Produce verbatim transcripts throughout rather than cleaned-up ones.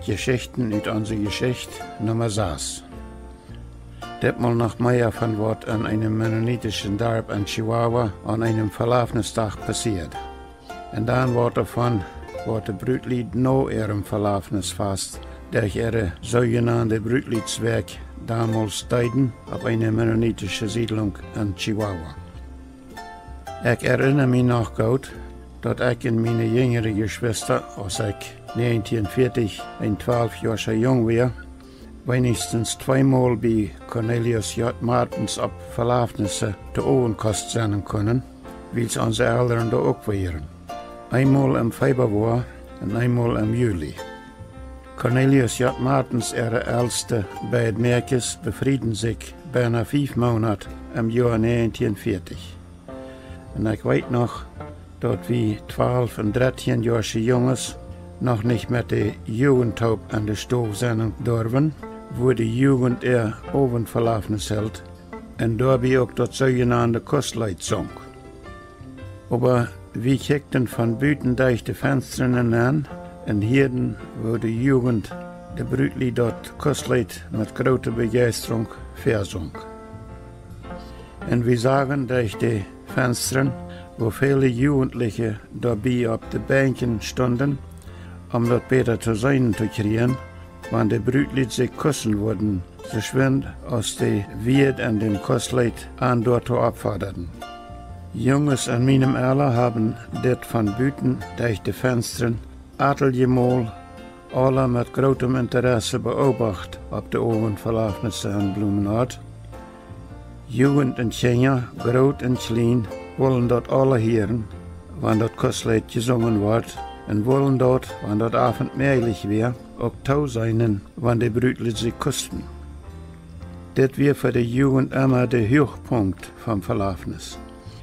Jeschichten ut onse Jeschicht, Numma sas. Ditmol noch mea von waut en eenem mennonitischen Darp en Chihuahua aun eenem Velafnisdach passieed. Un dan waut doavon, waut de Brutlied no äarem Velafnisfast derch äare soojenande Brutliedswäakj domols deeden opp eene mennonitische Siedlunk en Chihuahua. Ekj erinna mie noch goot, daut ekj un miene jinjre Jeschwista, aus ekj näajentieen fiatich een twalfjoascha Jung wia, weinichstens tweemol bie Cornelius J. Martens opp Velafnisse to Owentkost sennen kunnen, wiels onse Elren doa uk wieren. Eenmol em Feebawoa un eenmol em Juli. Cornelius J. Martens äare elste beid Mäakjes befrieden sikj benne fief Moonat em Joa näajentieen fiatich. Un ekj weet noch, daut wie twalf- un drettieenjoasche Junges noch nich met de Jugent toop en de Stow sennen durwen, wua de Jugent äa Owentvelafnis hilt un doabie uk daut soojenande Kostleet sunk. Oba wie kjikjten von buten derch de Fenstren nenn un hieeden, woo de Jugent de Brutlied daut Kostleet met groote Bejeistrunk väasunk. Un wie sagen derch de Fenstren, woo väle Jugentliche doabie opp de Benkjen stunden, om daut bäta to seenen to kjrieen, wan de Brutlied sikj kussen wudden, soo schwind aus de Wieed en däm Kostleet an doatoo oppfodaden. Junges en mienem Ella haben dit von buten derch de Fenstren ateljemol aula met grootem Interesse beobacht opp de Owentvelafnisse en Blumenort. Jugent un Kjinja, groot un kjlien, wullen daut aula hieren, wan daut Kostleet jesungen wort, un wullen daut, wan daut Owent mäajlich wia, uk tooseenen, wan de Brutlied sikj kusten. Dit wia fa de Jugent emma de Huachpunkt vom Velafnis.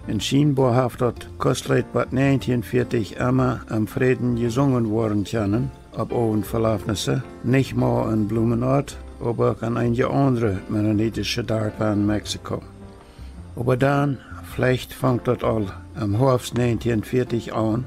Un schienboa haft daut Kostleet bat näajentieen fiatich emma em Fräden jesungen woaren kjennen, opp Owentvelafnisse, nich mau en Blumenort, oba uk en eenje aundre mennonitische Darpa en Mexiko. Oba dan, veleicht funk daut aul em Hoafst näajentieen fiatich aun,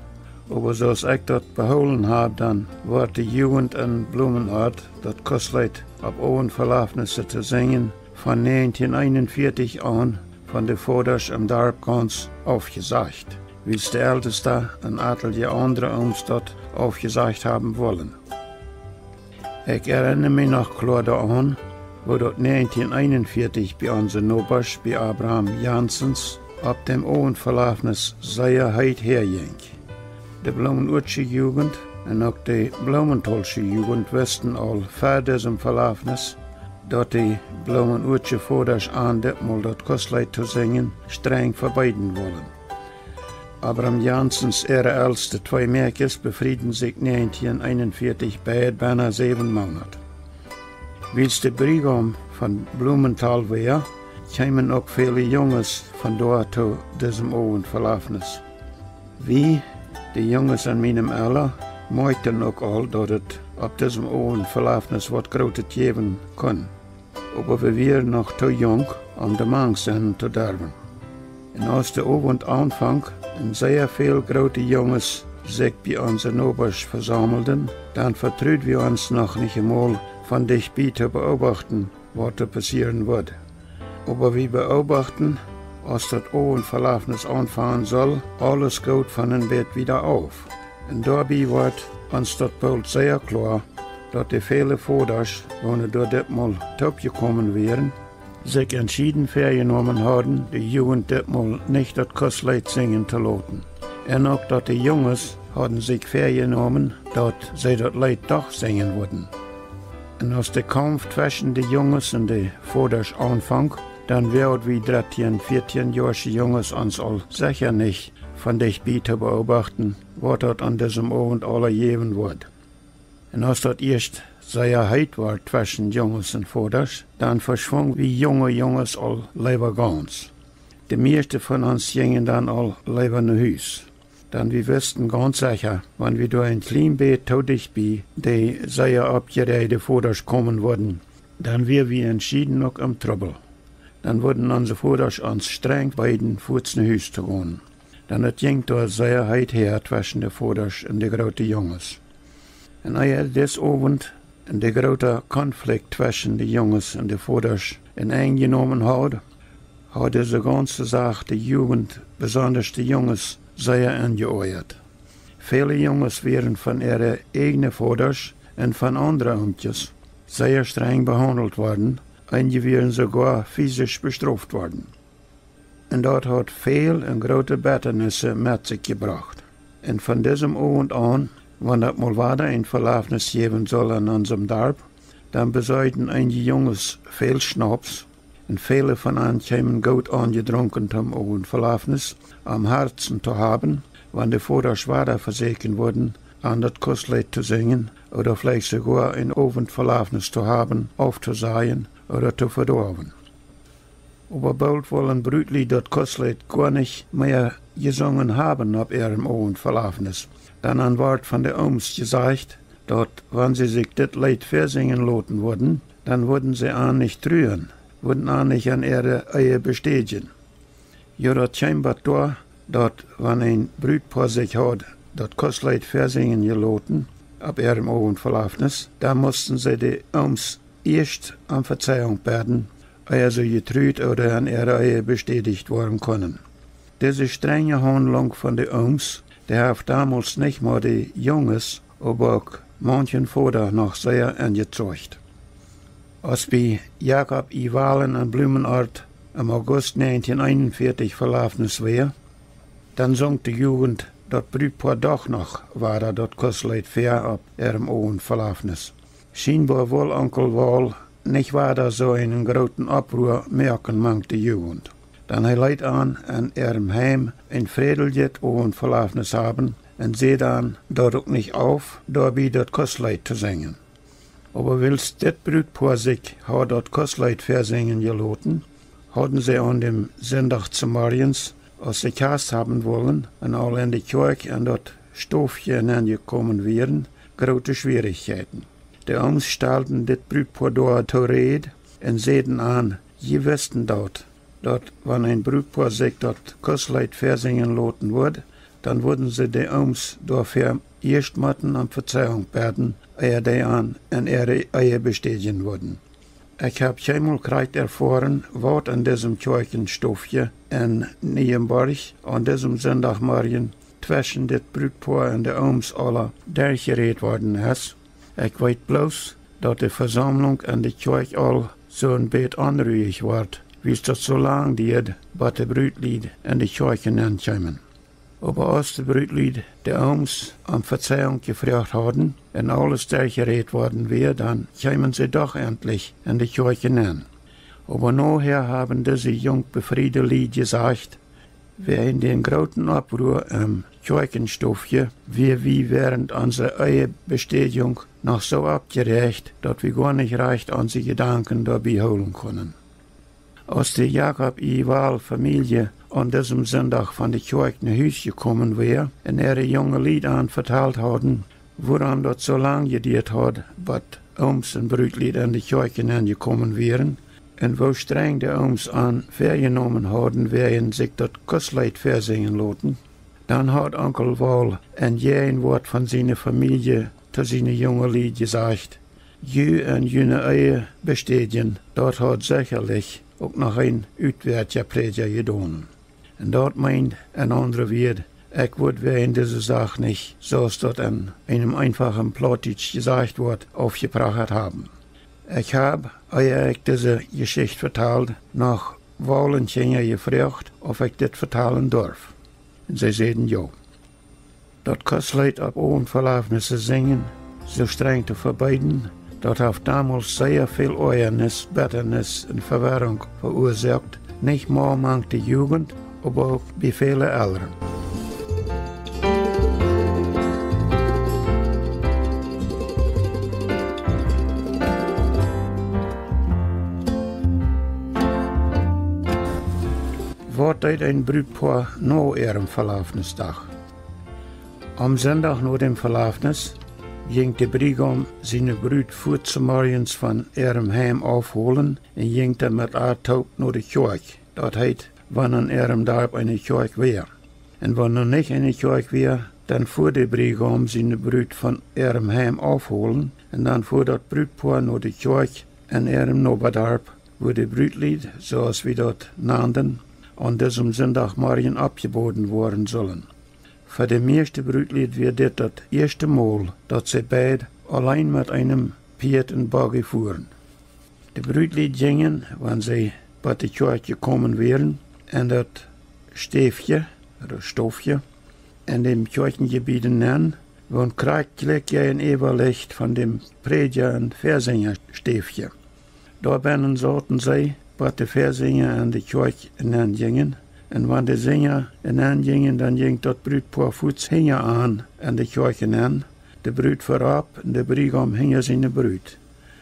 oba soo aus ekj daut behoolen hab, dan wort de Jugent en Blumenort, daut Kostleet opp Owentvelafnisse to sinjen, von näajentieen eenunfiatich aun von de Vodasch em Darp gaunz aufjesajcht, wiels de Eltesta un atelje aundre Ooms daut aufjesajcht haben wullen. Ekj erinna mie noch kloa doaraun, woo daut näajentieen eenunfiatich bie onse Nobasch, bie Abraham Janssens, opp däm Owentvelafnis sea heet häajinkj. De Blumenortsche Jugent un uk de Blumenthalsche Jugent wisten aul ver disem Velafnis, daut de Blumenortsche Vodasch an ditmol daut Kostleet to sinjen strenj vebeeden wullen. Abraham Janssens äare elste twee Mäakjes befrieden sikj näajentieen eenunfiatich beid benne säwen Moonat. Wiels de Briegaum von Blumenthal wia, kjeemen uk väle Junges von doa to disem Owentvelafnis. Wie, de Junges en mienem Ella, moakjten uk aul, daut et opp disem Owentvelafnis waut Grootet jäwen kunn. Oba wie wieren noch too junk, om doa mank sennen to derwen. Un aus de Owent aunfunk un sea väl groote Junges sikj bie onse Nobasch vesaumelden, dan vetrud wie ons noch nich emol von dicht bie to beobachten, waut doa passieren wudd. Oba wie beobachten, aus daut Owentvelafnis aunfangen sull, aules goot von een bät wieda auf. Un doabie wort ons daut boolt sea kloa, daut de väle Vodasch, woone doa ditmol toopjekomen wieren, sikj entschieden väajenomen hauden, de Jugent ditmol nich daut Kostleet sinjen to loten. Un uk daut de Junges hauden sikj väajenomen, daut see daut Leet doch sinjen wudden. Un aus de Kaumf tweschen de Junges un de Vodasch aunfunk, dan woagd wie drettieen-, vieetieejoasche Junges ons aul secha nich von dicht bie to beobachten, waut daut aun disem Owent aula jäwen wudd. Un aus daut ieescht sea heet wort tweschen Junges un Vodasch, dan veschwungen wie junge Junges aul leewa gaunz. De mieeschte von ons jinjen dan aul leewa no Hus. Dan wie wisten gaunz secha, wan wie doa een kjlien bät too dicht bie de sea oppjeräajde Vodasch komen wudden, dan wia wie entschieden uk em Trubbel. Dan wudden onse Vodasch ons strenj beeden, fuaz no Hus to gonen. Dan et jinkj doa sea heet häa tweschen de Vodasch un de groote Junges. Un ea dis Owent un de groote Konflikt tweschen de Junges un de Vodasch en Enj jenomen haud, haud dise gaunze Sach de Jugent, besondasch de Junges, sea enjeoajat. Väle Junges wieren von äare ieejne Vodasch un von aundre Oomkjes sea strenj behaundelt worden, eenje wieren soogoa fisisch bestroft worden. Un daut haud väl un groote Bettanisse met sikj jebrocht. Un von disem Owent aun, wan daut mol wada een Velafnis jäwen sull en onsem Darp, dan besorjden eenje Junges väl Schnaups, un väle von an kjeemen goot aunjedrunken toom Owentvelafnis, om Harzen to haben, wan de Vodasch wada vesieekjen wudden, an daut Kostleet to sinjen, ooda veleicht soogoa een Owentvelafnis to haben, auftosajen ooda to vedoawen. Oba boolt wullen Brutlied daut Kostleet goa nich mea jesungen haben opp äarem Owentvelafnis. Dan wort von de Ooms jesajcht, daut wan see sikj dit Leet väasinjen loten wudden, dan wudden see an nich truen, wudden an nich en äare Ehe bestädjen. Jo, daut kjeem bat doa, daut wan een Brutpoa sikj haud daut Kostleet väasinjen jeloten opp äarem Owentvelafnis, dan musten see de Ooms ieescht om Vezeiunk bäden, ea see jetrut ooda en äare Ehe bestädicht woaren kunnen. Dise strenje Haundlunk von de Ooms, dee haft domols nich mau de Junges, oba uk manchen Voda noch sea enjezocht. Aus bie Jakob I. Wahlen en Blumenort em August näajentieen eenunvieetich Velafnis wia, dan sunk de Jugent daut Brutpoa doch noch wada daut Kostleet väa opp äarem Owentvelafnis. Schienboa wull Onkel Wahl nich wada soo eenen grooten Oppruah moaken mank de Jugent. Dan hee leet an, en äarem Heim een frädeljet Owentvelafnis haben un säd an daut uk nich auf, doabie daut Kostleet to sinjen. Oba wiels dit Brutpoa sikj haud daut Kostleet väasinjen jeloten, hauden see aun däm Sindach zemorjes, aus see Kjast haben wullen un aul en de Kjoakj en daut Stoffje nenjekomen wieren, groote Schwierichkjeiten. De Ooms stalden dit Brutpoa doa to Räd un säden an: Jie wisten daut, daut wan een Brutpoa sikj daut Kostleet väasinjen loten wudd, dan wudden see de Ooms doafäa ieescht motten om Vezeiunk bäden, ea dee an en äare Ehe bestädjen wudden. Ekj hab kjeenmol krakjt erfoaren, waut en disem Kjoakjenstoffje en Nieenborg aun disem Sindachmorjen tweschen dit Brutpoa un de Ooms aula derchjerädt worden es. Ekj weet bloos, daut de Vesaumlunk en de Kjoakj aul soo een bät onruich wort, wiels daut soo lang dieed, bat de Brutlied en de Kjoakj nenkjeemen. Oba aus de Brutlied de Ooms om Vezeiunk jefroacht hauden un aules derchjerädt worden wia, dan kjeemen see doch entlich en de Kjoakj nenn. Oba nohäa haben dise junk befriede Lied jesajcht: Wäajen dän grooten Oppruah em Kjoakjenstoffje wia wie wäarent onse Ehebestädjunk noch soo oppjeräacht, daut wie goa nich rajcht onse Jedanken doabie hoolen kunnen. Aus de Jakob I. Wahl Famielje aun disem Sindach von de Kjoakj no Hus jekomen wia un äare junge Lied an vetalt hauden, wuarom daut soo lang jedieet haud, bat Ooms un Brutlied en de Kjoakj nenjekomen wieren, un woo strenj de Ooms an väajenomen hauden, wäajen sikj daut Kostleet väasinjen loten, dan haud Onkel Wahl en Jäajenwuat von siene Famielje to siene junge Lied jesajcht: Ju en june Ehebestädjen, daut haud sechalich uk noch een utwäatja Prädja jedonen. Un daut meent, en aundre Wieed, ekj wudd wäajen dise Sach nich, soo aus daut en eenem eenfachen Plautdietsch jesajcht woat, aufjeprachat haben. Ekj hab, ea ekj dise Jeschicht vetald, noch Wahlens Kjinja jefroacht, auf ekj dit vetalen durf. Un see säden jo. Daut Kostleet opp Owentvelafnisse sinjen soo strenj to vebeeden, daut haft domols sea väl Oajanis, Bettanis un Vewarrunk veuasoakt, nich mau mank de Jugent, oba uk bie väle Elren. Waut deed een Brutpoa no äarem Velafnisdach? Aum Sindach no däm Velafnis jinkj de Briegaum siene Brut fuaz zemorjes von äarem Heim aufholen un jinkj dan met ar toop no de Kjoakj, daut heet, wan en äarem Darp eene Kjoakj wia. Un wan doa nich eene Kjoakj wia, dan fua de Briegaum siene Brut von äarem Heim aufholen un dan fua daut Brutpoa no de Kjoakj en äarem Nobadarp, wua de Brutlied, soo aus wie daut nanden, aun disem Sindachmorjen oppjeboden woaren sullen. Fa de mieeschte Brutlied wia dit daut ieeschte Mol, daut see beid auleen met eenem Pieet un Buggy fuaren. De Brutlied jinjen, wan see bot de Kjoakj jekomen wieren, en daut Stäfje, ooda Stofje, en däm Kjoakjenjebied nenn, waut krakjt jlikj jäajenäwa lach von däm Prädja- un Väasinjastäfje. Doa bennen sauten see, bot de Väasinja en de Kjoakj nenn jinjen, un wan de Sinja nenn jinjen, dan jinkj daut Brutpoa fuaz hinja an en de Kjoakj nenn, de Brut verop un de Briegaum hinja siene Brut.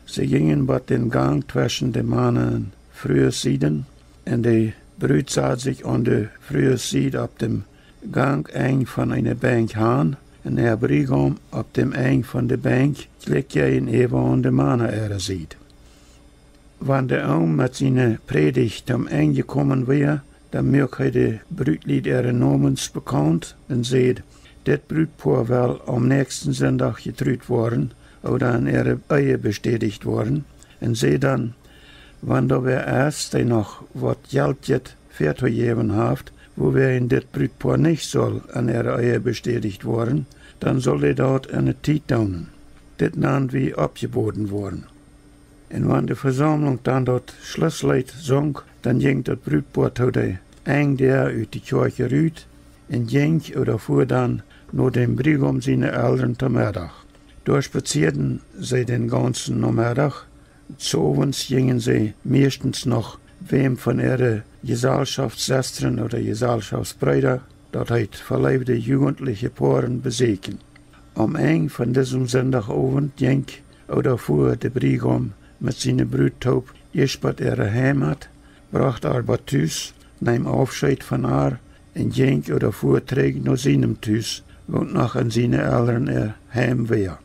See jinjen bot dän Gank tweschen de Mana- un Fruesieden, un de Brut sad sikj aun de Fruesied opp däm Gankenj von eene Benkj han, un äa Briegaum opp däm Enj von de Benkj, jlikj jäajenäwa aun de Mana äare Sied. Wan de Oom met siene Prädicht toom Enj jekomen wia, dan muak hee de Brutlied äare Nomens bekaunt un säd: Dit Brutpoa well aum näakjsten Sindach jetrut woaren, ooda en äare Ehe bestädicht woaren. Un säd dan: Wan doa wäa es, dee noch waut Jeltjet väatojäwen haft, wuawäajen dit Brutpoa nich saul en äare Ehe bestädicht woaren, dan saul dee daut enne Tiet doonen. Dit nan wie oppjeboden woaren. Un wan de Vesaumlunk dan daut Schlussleet sunk, dan jinkj daut Brutpoa to de Enjdäa ut de Kjoakj rut un jinkj ooda fua dan no däm Briegaum siene Elren to Meddach. Doa spazieeden see dän gaunzen Nomeddach. Sowents jinjen see mieeschtens noch wäm von äare Jesalschoftsestren ooda Jesalschoftsbreeda, daut heet, veleewde jugentliche Poaren, besäkjen. Aum Enj von disem Sindachowent jinkj ooda fua de Briegaum met siene Brut toop ieescht bot äare Heimat, brocht ar bot Tus, neem Aufscheet von ar un jinkj ooda fua trigj no sienem Tus, waut noch en siene Elren äa Heim wia.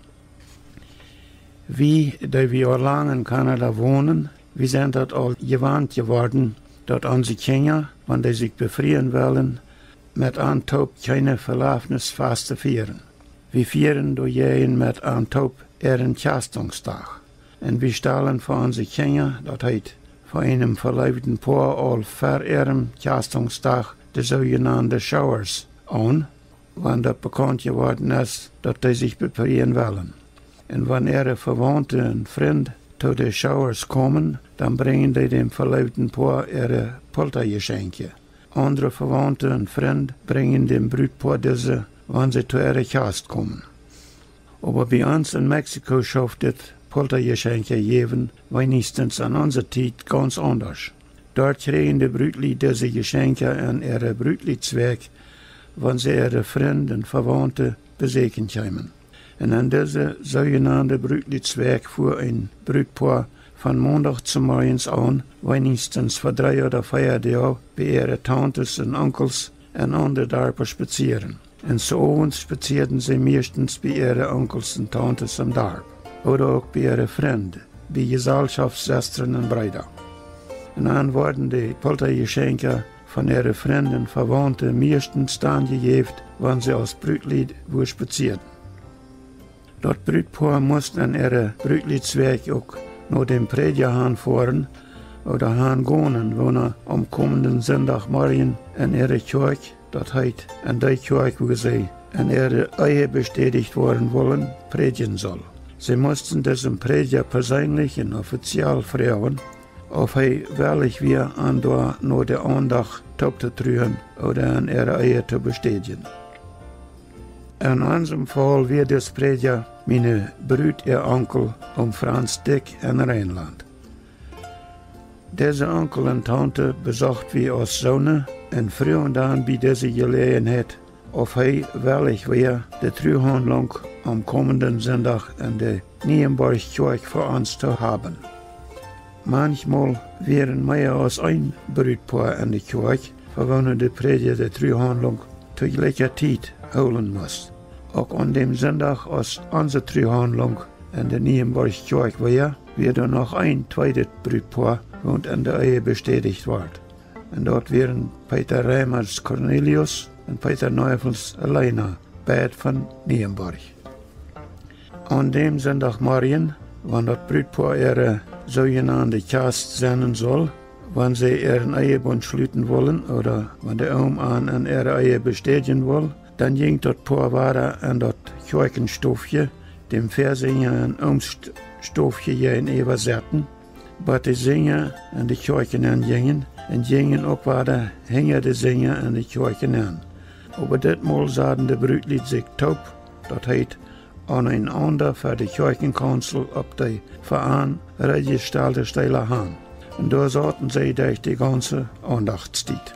Wie, dee wie aul lang en Kanada wonen, wie sent daut aul jewant jeworden, daut onse Kjinja, wan dee sikj befrieen wellen, met an toop kjeene Velafnisfasten fieren. Wie fieren doajäajen met an toop äaren Kjastungsdach. Un wie stalen fa onse Kjinja, daut heet, fa eenem veleewden Poa aul ver äarem Kjastungsdach de soojenande Showers aun, wan daut bekaunt jeworden es, daut dee sikj befrieen wellen. Un wan äare Vewaunte un Frind to de Showers komen, dan brinjen dee däm veleewden Poa äare Pultajeschenkje. Aundre Vewaunte un Frind brinjen däm Brutpoa dise, wan see to äare Kjast komen. Oba bie ons en Mexiko schauft dit Pultajeschenkje jäwen, weenichstens en onse Tiet, gaunz aundasch. Doa kjrieejen de Brutlied dise Jeschenkja en äare Brutliedswäakj, wan see äare Frind un Vewaunte besäkjen kjeemen. Un en dise soojenande Brutliedswäakj fua een Brutpoa von Mondach zemorjes aun, weenichstens fa dree ooda vea Doag, bie äare Tauntes un Onkels en aundre Darpa spazieren. Un sowents spazieeden see mieeschtens bie äare Onkels un Tauntes em Darp, ooda uk bie äare Frind, bie Jesalschoftsestren un Breeda. Un dan worden de Pultajeschenkja von äare Frind un Vewaunte mieeschtens dan jejäft, wan see aus Brutlied wua spazieeden. Daut Brutpoa must en äare Brutliedswäakj uk no däm Prädja han foaren ooda han gonen, woona aum komenden Sindachmorjen en äare Kjoakj, daut heet, en dee Kjoakj, wua see en äare Ehe bestädicht woaren wullen, prädjen sull. See musten disem Prädja perseenlich un offiziell froagen, auf hee wellich wia, an doa no de Aundacht toop to truen ooda en äare Ehe to bestädjen. En onsem Faul wia dis Prädja miene Brut äa Onkel, Oom Franz Dyck en Reinland. Dise Onkel un Taunte besochten wie aus Soone un fruagen dan bie dise Jeläajenheit, auf hee wellich wia, de Truhaundlunk aum komenden Sindach en de Nieenborg Kjoakj fa ons to haben. Manchmol wieren mea aus een Brutpoa en de Kjoakj, fa woone de Prädja de Truhaundlunk to jlikja Tiet hoolen must. Uk aun däm Sindach, aus onse Truhaundlunk en de Nieenborg Kjoakj wia, wia doa noch een tweedet Brutpoa, waut en de Ehe bestädicht wort. Un daut wieren Peter Reimers Cornelius un Peter Neufels Elena, Bad von Nienborg. Aun däm Sindachmorjen, wan daut Brutpoa äare soojenande Kjast sennen sull, wan see äaren Ehebund schluten wullen ooda wan de Oom an en äare Ehe bestädjen wull, dan jinkj daut Poa wada en daut Kjoakjenstofje, däm Väasinja un Ooms St-, Stofje jäajenäwa setten, bat de Sinja en de Kjoakj nenn jinjen un jinjen uk wada hinja de Sinja en de Kjoakj nenn. Oba dit Mol saden de Brutlied sikj toop, daut heet, aun eenaunda fa de Kjoakjenkaunzel opp de fa an reedjestalde Steela han. Un doa sauten see derch de gaunze Aundachtstiet.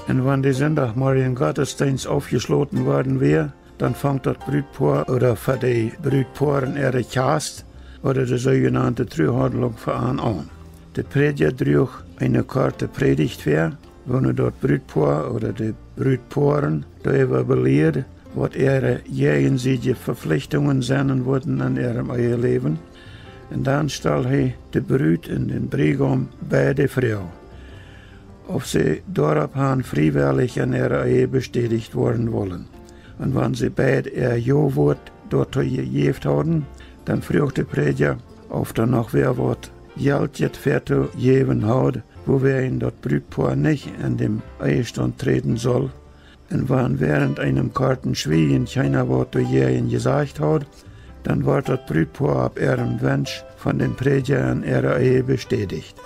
Un wan de Sindachmorjen Gottesdeenst aufjeschloten worden wia, dan funk daut Brutpoa ooda fa de Brutpoaren äare Kjast ooda de soojenande Truhaundlunk fa an aun. De Prädja druach eene korte Prädicht väa, wua nu daut Brutpoa ooda de Brutpoaren doaräwa belieed, waut äare jäajensiedje Veflichtungen sennen wudden en äarem Eheläwen. Un dan stald hee de Brut un dän Briegaum beid de Froag, auf see doaropp han friewellich en äare Ehe bestädicht woaren wullen. Un wan see beid äa Jo-Wuat doatoo jejäft hauden, dan fruach de Prädja, auf doa noch wäa waut Jelt fäa to jäwen haud, wuawäajen daut Brutpoa nich en däm Ehestaunt träden sull. Un wan wäarent eenem korten Schwieejen kjeena waut doajäajen jesajcht haud, dan wort daut Brutpoa opp äaren Wensch von däm Prädja en äare Ehe bestädicht.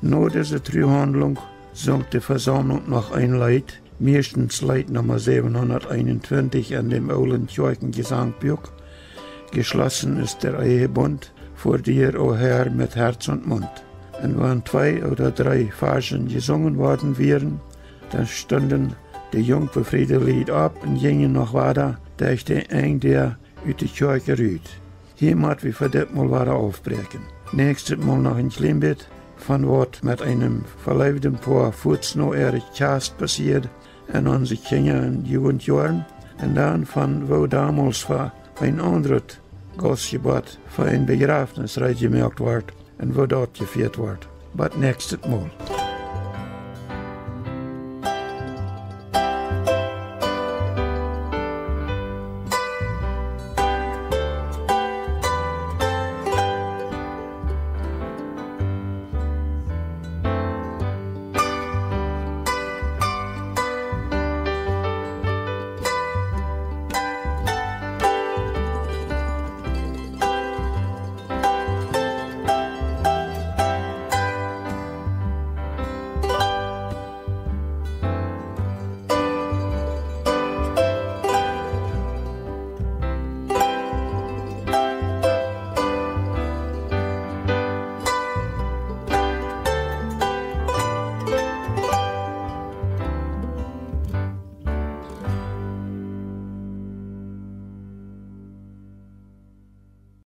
No dise Truhaundlunk sunk de Vesaumlunk noch een Leet, meistens Leet Numma säwenhundateenuntwintich en däm oolen Kjoakjenjesangbuak: Geschlossen ist der Ehebund vor dir, o Herr, mit Herz und Mund. Un wan twee ooda dree Varschen jesungen worden wieren, dan stunden de junk befriede Lied opp un jinjen noch wada derch de Enj Däa ut de Kjoakj rut. Hia mott wie fa dit Mol wada aufbräakjen. Näakjstet Mol noch een kjlien bät von waut met eenem veleewden Poa fuaz no äare Kjast passieed en onse Kjinja- un Jugendjoaren, un dan von woo domols fa een aundret Gaustjebott fa een Bejrafnis reed jemoakt wort un woo daut jefieet wort. Bat näakjstet Mol.